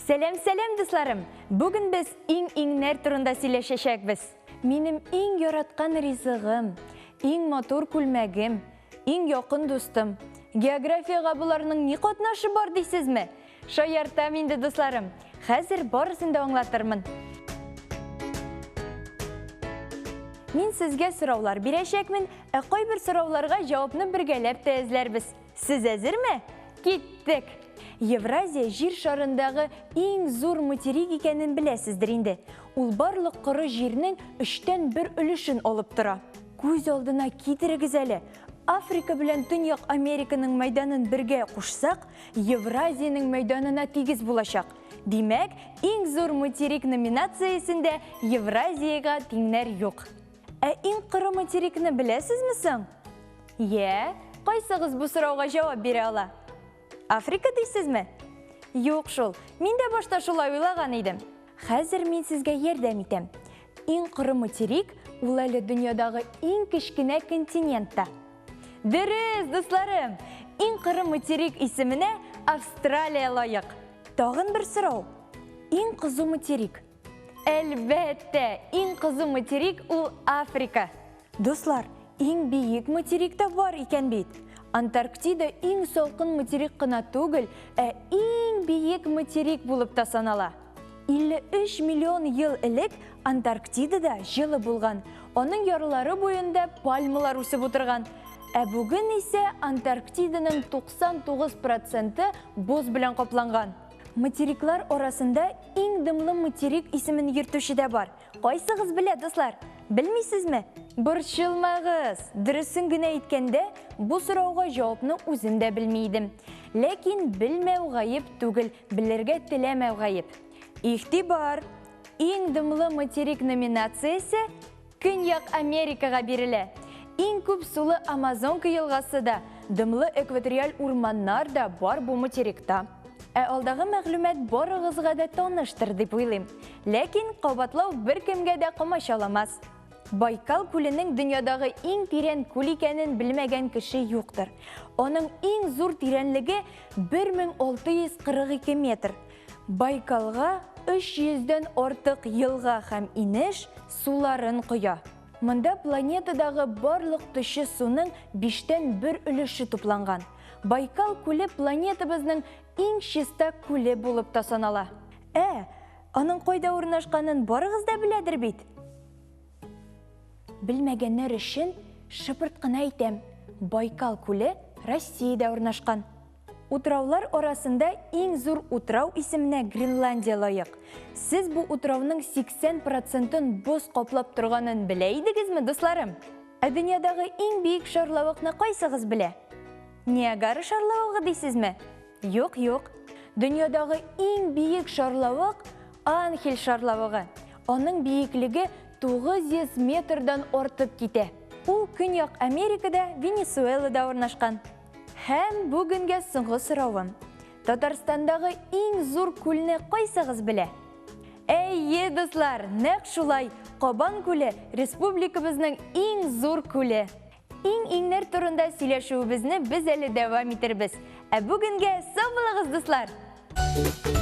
Сәлам, сәлам, дусларым! Бүген без иң-иңнәр турында сөйләшәчәкбез. Минем иң яраткан ризыгым, иң матур күлмәгем, иң якын дустым. Географиягә боларның ни катнашы бар дисезме? Шаяртам инде, дусларым. Хәзер барысын да аңлатырмын. Мин сезгә сораулар бирәчәкмен, ә кайбер сорауларга җавапны бергәләп тә эзләрбез. Сез әзерме? Киттек! Евразия җир шарындагы иң зур материк икәнен беләсездер инде. Ул барлык коры җирнең өчтән бер өлешен алып тора. Күз алдына китерегез әле, Африка белән Төньяк Американың мәйданын бергә кушсак, Евразиянең мәйданына тигез булачак. Димәк, иң зур материк номинациясендә Евразиягә тиңнәр юк. Ә иң коры материкны беләсезме соң? Йә, кайсыгыз бу сорауга җавап бирә ала? Африка дисезме? Юк шул, мин дә башта шулай уйлаган идем. Хәзер мин сезгә ярдәм итәм. Иң коры материк, ул әле дөньядагы иң кечкенә континент та. Дөрес, дусларым! Иң коры материк исеменә Австралия лаек. Тагын бер сорау. Иң кызу материк? Әлбәттә, иң кызу материк ул Африка. Дуслар, иң биек материк та бар икән бит. Антарктида иң салкын материк кына түгел, ә иң биек материк булып та санала. 53 миллион ел элек Антарктидада җылы булган. Аның ярлары буенда пальмалар үсеп утырган. Ә бүген исә Антарктиданың 99 проценты боз белән капланган. Материклар арасында иң дымлы материк исемен йөртүче дә бар. Кайсыгыз белә, дуслар? Белмисезме? Борчылмагыз! Дөресен генә әйткәндә, бу сорауга җавапны үзем дә белми идем. Ләкин белмәү гаеп түгел, белергә теләмәү гаеп. Игътибар! Иң дымлы материк номинациясе Көньяк Америкага бирелә. Иң күп сулы Амазонка елгасы да, дымлы экваториаль урманнар да бар бу материкта. Ә алдагы мәгълүмат барыгызга да таныштыр дип уйлыйм. Ләкин кабатлау беркемгә дә комачауламас. Байкал күленең дөньядагы иң тирән күл икәнен белмәгән кеше юктыр. Аның иң зур тирәнлеге 1642 метр. Байкалга 300 дән артык елга һәм инеш суларын коя. Монда планетадагы барлык төче суның биштән бер өлеше тупланган. Байкал күле планетабызның иң чиста күле булып та санала. Ә, аның кайда урнашканын барыгыз да беләдер бит? Белмәгәннәр өчен шыпырт кына әйтәм, Байкал күле Россиядә урнашкан. Утраулар арасында иң зур утрау исеменә Гренландия лаек. Сез бу утрауның 80 процентын боз каплап торганын белә идегезме, дусларым? Ә дөньядагы иң биек шарлавыкны кайсыгыз белә? Ниагара шарлавыгы дисезме? Юк, юк. Дөньядагы иң биек шарлавык Анхель шарлавыгы. Аның биеклеге 900 метрдан артып китә. Ул Көньяк Америкада, Венесуэлада урнашкан. Һәм бүгенгә соңгы соравым. Татарстандагы иң зур күлне кайсыгыз белә? Әйе, дуслар, нәкъ шулай, Кабан күле республикабызның иң зур күле. Иң-иңнәр турында сөйләшүебезне без әле дәвам итербез. Ә бүгенгә сау булыгыз, дуслар!